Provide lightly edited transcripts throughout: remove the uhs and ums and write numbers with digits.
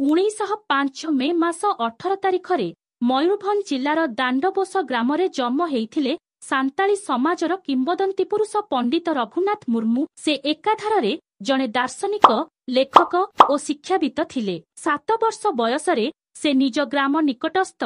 1905 ମେ ମାସ 18 ତାରିଖରେ ମୟୂରଭଞ୍ଜ ଜିଲ୍ଲାର ଦାଣ୍ଡବୋଷ ଗ୍ରାମରେ ଜନ୍ମ ହେଇଥିଲେ ସାନ୍ତାଳୀ ସମାଜର କିମ୍ବଦନ୍ତୀ ପୁରୁଷ ପଣ୍ଡିତ ରଘୁନାଥ ମୁର୍ମୁ। ସେ ଏକାଧାରରେ ଜଣେ ଦାର୍ଶନିକ, ଲେଖକ ଓ ଶିକ୍ଷାବିତ ଥିଲେ। 7 ବର୍ଷ ବୟସରେ ସେ ନିଜ ଗ୍ରାମ ନିକଟସ୍ଥ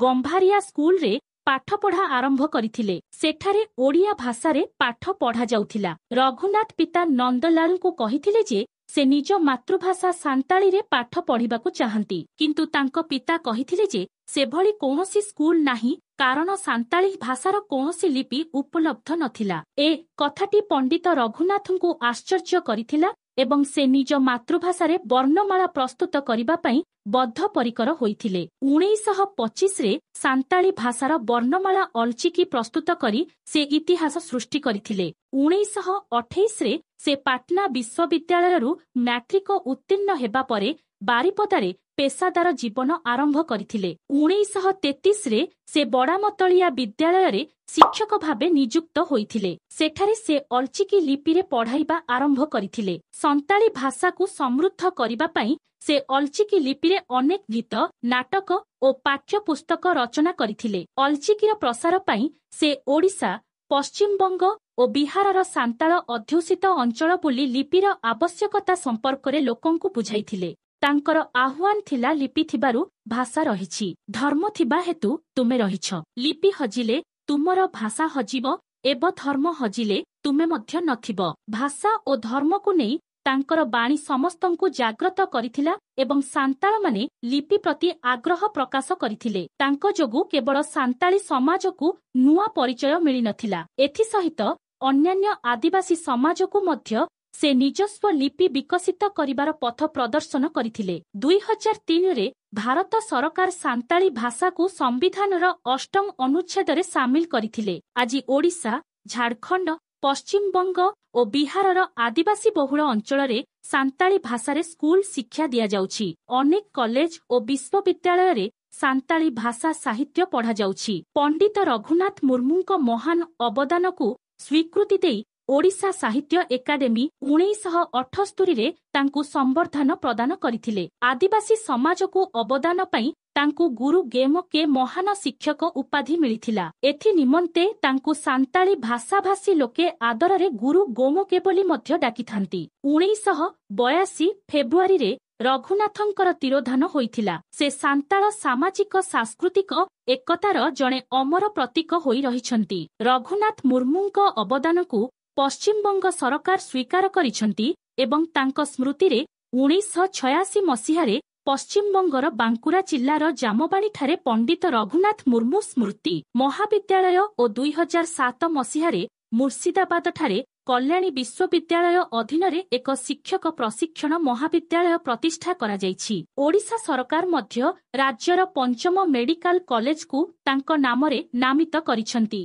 ଗମ୍ଭାରିଆ ସ୍କୁଲରେ ପାଠପଢ଼ା ଆରମ୍ଭ କରିଥିଲେ। ସେଠାରେ ଓଡ଼ିଆ ଭାଷାରେ ପାଠ ପଢ଼ାଯାଉଥିଲା। ରଘୁନାଥ ପିତା ନନ୍ଦଲାଲଙ୍କୁ କହିଥିଲେ ଯେ ସେ ନିଜ ମାତୃଭାଷା ସାନ୍ତାଳୀରେ ପାଠ ପଢ଼ିବାକୁ ଚାହାନ୍ତି। କିନ୍ତୁ ତାଙ୍କ ପିତା କହିଥିଲେ ଯେ ସେଭଳି କୌଣସି ସ୍କୁଲ ନାହିଁ, କାରଣ ସାନ୍ତାଳୀ ଭାଷାର କୌଣସି ଲିପି ଉପଲବ୍ଧ ନଥିଲା। ଏ କଥାଟି ପଣ୍ଡିତ ରଘୁନାଥଙ୍କୁ ଆଶ୍ଚର୍ଯ୍ୟ କରିଥିଲା ଏବଂ ସେ ନିଜ ମାତୃଭାଷାରେ ବର୍ଣ୍ଣମାଳା ପ୍ରସ୍ତୁତ କରିବା ପାଇଁ ବଦ୍ଧପରିକର ହୋଇଥିଲେ। 1925ରେ ସାନ୍ତାଳୀ ଭାଷାର ବର୍ଣ୍ଣମାଳା ଅଲଚିକି ପ୍ରସ୍ତୁତ କରି ସେ ଇତିହାସ ସୃଷ୍ଟି କରିଥିଲେ। 1928ରେ ସେ ପାଟନା ବିଶ୍ୱବିଦ୍ୟାଳୟରୁ ମ୍ୟାଟ୍ରିକ ଉତ୍ତୀର୍ଣ୍ଣ ହେବା ପରେ ବାରିପଦାରେ ପେସାଦାର ଜୀବନ ଆରମ୍ଭ କରିଥିଲେ। 1933ରେ ସେ ବଡ଼ାମତଳିଆ ବିଦ୍ୟାଳୟରେ ଶିକ୍ଷକ ଭାବେ ନିଯୁକ୍ତ ହୋଇଥିଲେ। ସେଠାରେ ସେ ଅଲଚିକି ଲିପିରେ ପଢ଼ାଇବା ଆରମ୍ଭ କରିଥିଲେ। ସନ୍ତାଳୀ ଭାଷାକୁ ସମୃଦ୍ଧ କରିବା ପାଇଁ ସେ ଅଲଚିକି ଲିପିରେ ଅନେକ ଗୀତ, ନାଟକ ଓ ପାଠ୍ୟପୁସ୍ତକ ରଚନା କରିଥିଲେ। ଅଲଚିକିର ପ୍ରସାର ପାଇଁ ସେ ଓଡ଼ିଶା, ପଶ୍ଚିମବଙ୍ଗ ଓ ବିହାରର ସାନ୍ତାଳ ଅଧ୍ୟୁଷିତ ଅଞ୍ଚଳ ବୁଲି ଲିପିର ଆବଶ୍ୟକତା ସମ୍ପର୍କରେ ଲୋକଙ୍କୁ ବୁଝାଇଥିଲେ। ତାଙ୍କର ଆହ୍ୱାନ ଥିଲା, ଲିପି ଥିବାରୁ ଭାଷା ରହିଛି, ଧର୍ମ ଥିବା ହେତୁ ତୁମେ ରହିଛ। ଲିପି ହଜିଲେ ତୁମର ଭାଷା ହଜିବ ଏବଂ ଧର୍ମ ହଜିଲେ ତୁମେ ମଧ୍ୟ ନଥିବ। ଭାଷା ଓ ଧର୍ମକୁ ନେଇ ତାଙ୍କର ବାଣୀ ସମସ୍ତଙ୍କୁ ଜାଗ୍ରତ କରିଥିଲା ଏବଂ ସାନ୍ତାଳମାନେ ଲିପି ପ୍ରତି ଆଗ୍ରହ ପ୍ରକାଶ କରିଥିଲେ। ତାଙ୍କ ଯୋଗୁଁ କେବଳ ସାନ୍ତାଳୀ ସମାଜକୁ ନୂଆ ପରିଚୟ ମିଳିନଥିଲା, ଏଥିସହିତ ଅନ୍ୟାନ୍ୟ ଆଦିବାସୀ ସମାଜକୁ ମଧ୍ୟ ସେ ନିଜସ୍ୱ ଲିପି ବିକଶିତ କରିବାର ପଥ ପ୍ରଦର୍ଶନ କରିଥିଲେ। 2003ରେ ଭାରତ ସରକାର ସାନ୍ତାଳୀ ଭାଷାକୁ ସମ୍ବିଧାନର ଅଷ୍ଟମ ଅନୁଚ୍ଛେଦରେ ସାମିଲ କରିଥିଲେ। ଆଜି ଓଡ଼ିଶା, ଝାଡ଼ଖଣ୍ଡ, ପଶ୍ଚିମବଙ୍ଗ ଓ ବିହାରର ଆଦିବାସୀ ବହୁଳ ଅଞ୍ଚଳରେ ସାନ୍ତାଳୀ ଭାଷାରେ ସ୍କୁଲ ଶିକ୍ଷା ଦିଆଯାଉଛି। ଅନେକ କଲେଜ ଓ ବିଶ୍ୱବିଦ୍ୟାଳୟରେ ସାନ୍ତାଳୀ ଭାଷା ସାହିତ୍ୟ ପଢ଼ାଯାଉଛି। ପଣ୍ଡିତ ରଘୁନାଥ ମୁର୍ମୁଙ୍କ ମହାନ ଅବଦାନକୁ ସ୍ୱୀକୃତି ଦେଇ ଓଡ଼ିଶା ସାହିତ୍ୟ ଏକାଡେମୀ 1978ରେ ତାଙ୍କୁ ସମ୍ବର୍ଦ୍ଧନା ପ୍ରଦାନ କରିଥିଲେ। ଆଦିବାସୀ ସମାଜକୁ ଅବଦାନ ପାଇଁ ତାଙ୍କୁ ଗୁରୁ ଗେମ କେ ମହାନ ଶିକ୍ଷକ ଉପାଧି ମିଳିଥିଲା। ଏଥି ନିମନ୍ତେ ତାଙ୍କୁ ସାନ୍ତାଳୀ ଭାଷାଭାଷୀ ଲୋକେ ଆଦରରେ ଗୁରୁ ଗୋମକେ ବୋଲି ମଧ୍ୟ ଡାକିଥାନ୍ତି। 1982 ଫେବୃଆରୀରେ ରଘୁନାଥଙ୍କର ତିରୋଧାନ ହୋଇଥିଲା। ସେ ସାନ୍ତାଳ ସାମାଜିକ ସାଂସ୍କୃତିକ ଏକତାର ଜଣେ ଅମର ପ୍ରତୀକ ହୋଇ ରହିଛନ୍ତି। ରଘୁନାଥ ମୁର୍ମୁଙ୍କ ଅବଦାନକୁ ପଶ୍ଚିମବଙ୍ଗ ସରକାର ସ୍ୱୀକାର କରିଛନ୍ତି ଏବଂ ତାଙ୍କ ସ୍ମୃତିରେ 1986 ମସିହାରେ ପଶ୍ଚିମବଙ୍ଗର ବାଙ୍କୁରା ଜିଲ୍ଲାର ଜାମବାଣୀଠାରେ ପଣ୍ଡିତ ରଘୁନାଥ ମୁର୍ମୁ ସ୍ମୃତି ମହାବିଦ୍ୟାଳୟ ଓ 2007 ମସିହାରେ ମୁର୍ଶିଦାବାଦଠାରେ କଲ୍ୟାଣୀ ବିଶ୍ୱବିଦ୍ୟାଳୟ ଅଧୀନରେ ଏକ ଶିକ୍ଷକ ପ୍ରଶିକ୍ଷଣ ମହାବିଦ୍ୟାଳୟ ପ୍ରତିଷ୍ଠା କରାଯାଇଛି। ଓଡ଼ିଶା ସରକାର ମଧ୍ୟ ରାଜ୍ୟର ପଞ୍ଚମ ମେଡିକାଲ କଲେଜକୁ ତାଙ୍କ ନାମରେ ନାମିତ କରିଛନ୍ତି।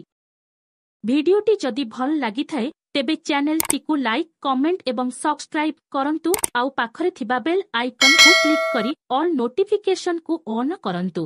ଭିଡିଓଟି ଯଦି ଭଲ ଲାଗିଥାଏ, ତେବେ ଚ୍ୟାନେଲଟିକୁ ଲାଇକ୍, କମେଣ୍ଟ ଏବଂ ସବସ୍କ୍ରାଇବ୍ କରନ୍ତୁ ଆଉ ପାଖରେ ଥିବା ବେଲ୍ ଆଇକନ୍କୁ କ୍ଲିକ୍ କରି ଅଲ୍ ନୋଟିଫିକେସନକୁ ଅନ୍ କରନ୍ତୁ।